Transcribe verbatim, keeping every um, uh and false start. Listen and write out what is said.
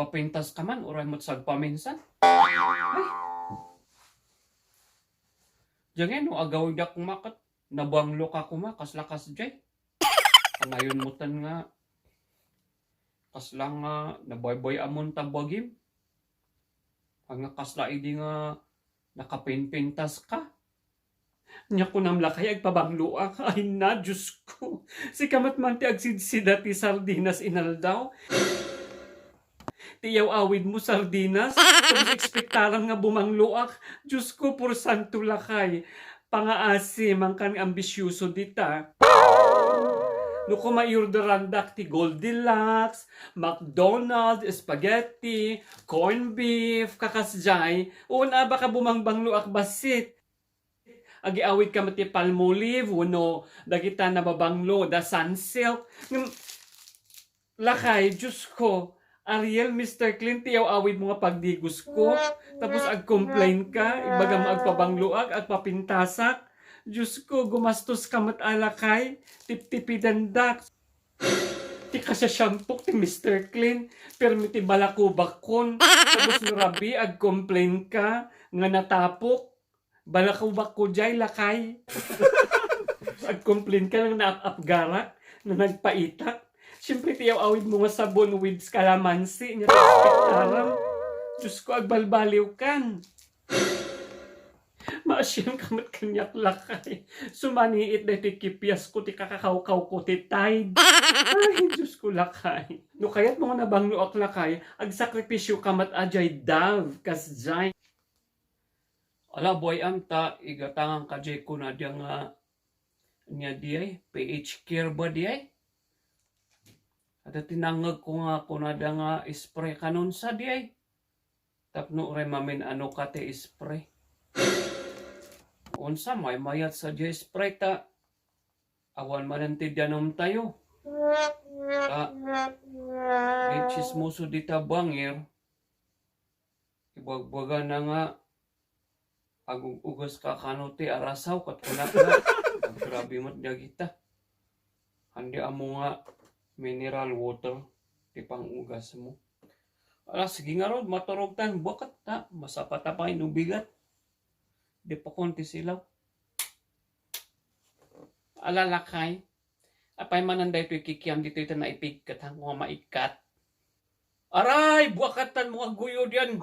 Papintas ka man, uray met sagpaminsan. Ay. Diay ngay no agawidak koma ket nabanglo ka koma, kasla kasdiay. Kanayon mo tan nga, kasla nga nabaybay-amon ta bagim. Nga kasla idi nga nakapinpintas ka. Nya kunam lakay, agpabangloak. Ay na, Diyos ko. Sika met man ti agsidsida ti sardinas inaldaw. Ti iyaw-awid mo, sardinas. Tapos ekspektaram nga bumangloak. Diyos ko, por santo lakay. Pangaasi, mangkan nga ambisyoso dita. No koma iorderandak ti Goldilocks, McDonald's, spaghetti, corned beef, kakasdiay, un-a baka bumangbangloak bassit. Agiawid ka met ti Palmolive, wenno dagita nababanglo, da Sunsilk. Ngem, lakay, Diyos ko, Ariel, Mister Clean, ti iyaw-awid mo nga pagdigos ko. Tapos agcomplain ka, ibagam agpabangloak, agpapintasak. Diyos ko, gumastos ka met a, lakay, tiptipidandak. Ti kasiasyampok ti Mister Clean, pirmi ti balakubakon. Tapos no rabii, agcomplain ka nga natapok. Balakubakko diay, lakay. Agcomplain ka nga naap-apgarak, nga nagpaitak. Siyempre, ti iyaw-awid mo nga sabon with calamansi, nya ti ekspektaram. Diyos ko, agbalbaliwkan. Maasian ka met kaniak, lakay. Sumaniit daytoy kipias ko ti kakakawkaw ko ti Tide. Ay, Diyos ko, lakay. No kayat mo nga nabangloak, lakay, agsakripisyo ka met a diay Dove, kasdiay. Ala, buay-am ta, igatangan ka diay kunada nga, ania diay, P H Care ba diay? Adda ti nangngegko nga kunada nga spray kanunsa diay. Tapno uray mamin-ano ka ti spray. Unsa, maymayat sa diay spray ta awan manen ti danum tayo. Ta, di chismoso dita bangir, ibagbagana nga agug-ugas ka kano ti arasaw, ket kunak nga, agrabi met dagita. Andi ammo nga mineral water ti pang-ugas mo. Ala, sige ngarud, maturog tan, buket ta, masapata pay no bigat. Di pa kon ti silaw. Ala, lakay. Apay manen daytoy kikiam ditoy ta naipigkat, hanko nga maikkat. Aray, buakatan mo nga guyod yan.